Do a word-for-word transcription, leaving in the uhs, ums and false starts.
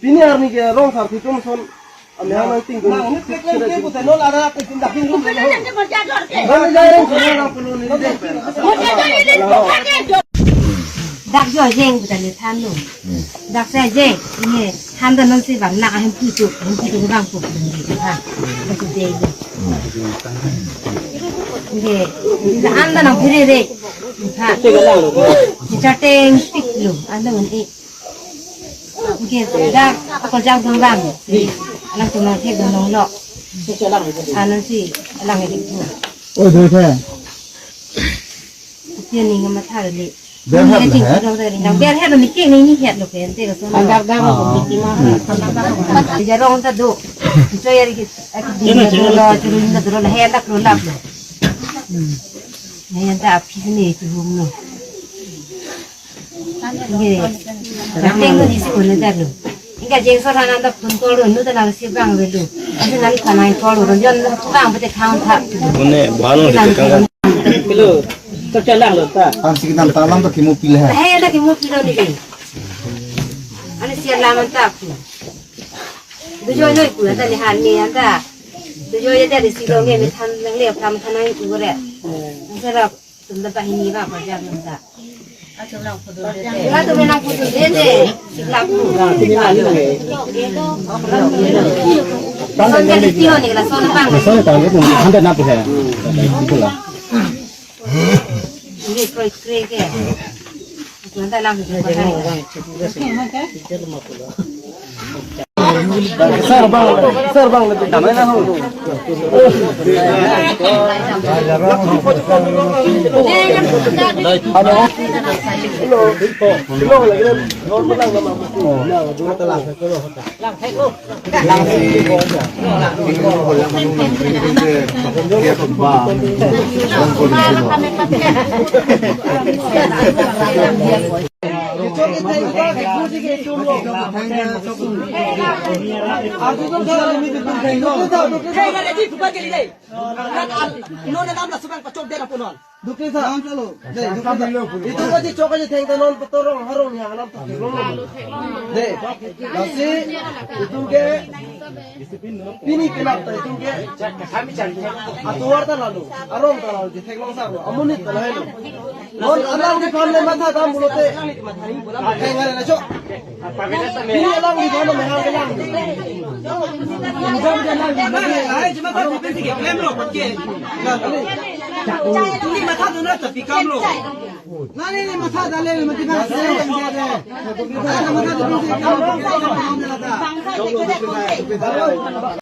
Pini arni ke rong sarpi atum ason amehang nangtingdun. Nang ini klik lagi, bukan nol ada, aku pindah pindah dulu. Kami jarang kena orang penuh ni deh. Dak jo jeng bukan ni than lo. Dak sa jeng, ini than dan non si bang nak ahem putu, ahem putu bang putu ni ha. Betul deh. Ini, ini anda nang piri re. Ha. Kita teng tik lo, anda ngan eh. Oke, dak akorjang dong bang. Alangtum nangthekdun longlo. Ansi alang edik tu. Oi, doi the. Tiang ning matha le. Ber het le, he? Ber het ni ke ni het lo ke ente ka son. Dak dak ko kiki ma. Jarong ta do. Choi ari ki aki di na do lo, churun na do lo, he dak lo lap lo. He dak aphi ni tu hum lo. Nge, dak teng lo di si kone dar lo. Ingka jeng sor hanan dak phone call lo, nu ta nang si bang ve lo. Asi nang kanai call lo, jon bang bete khang thak. Mane bhalo ni kan. Hello, to chalang lo ta. Ang si kinam talam to kimo pila hai. Hai, dak kimo pila ni ke. Ani si alam anta aku. Dujo noi ku anta ni han ni anta. Dujo ya dari si lo nge me than lang le kam than nang ku re. Ang sara Tum ta pahini ba pajar nang ta. Ila tum nang putu dede. Siklap pu. Son jadi tio ni kala son pang. Son pang itu handa nap ya. Itulah. Sir bang, sir bang. Hello. Hello. Hello. Dukri tha. Dei, dukri tha. Itum kachichok kachitheng ta non patorong harong ya alam ta theklong. Dei, lasi itum ke pini penap ta itum ke atovar ta lalo, arong ta lalo, chetheklong sar lo, amonit ta lahelo. Non alangliphan le matha dam pulote, theng hale na chok. Pini alangliphan le mehang kelang. Ai, jema ta pipen si ke klem lo, patke. Tumi matha dona ta pikam lo. Nani ni matha dale, mati ba. Matha dale, mati ba.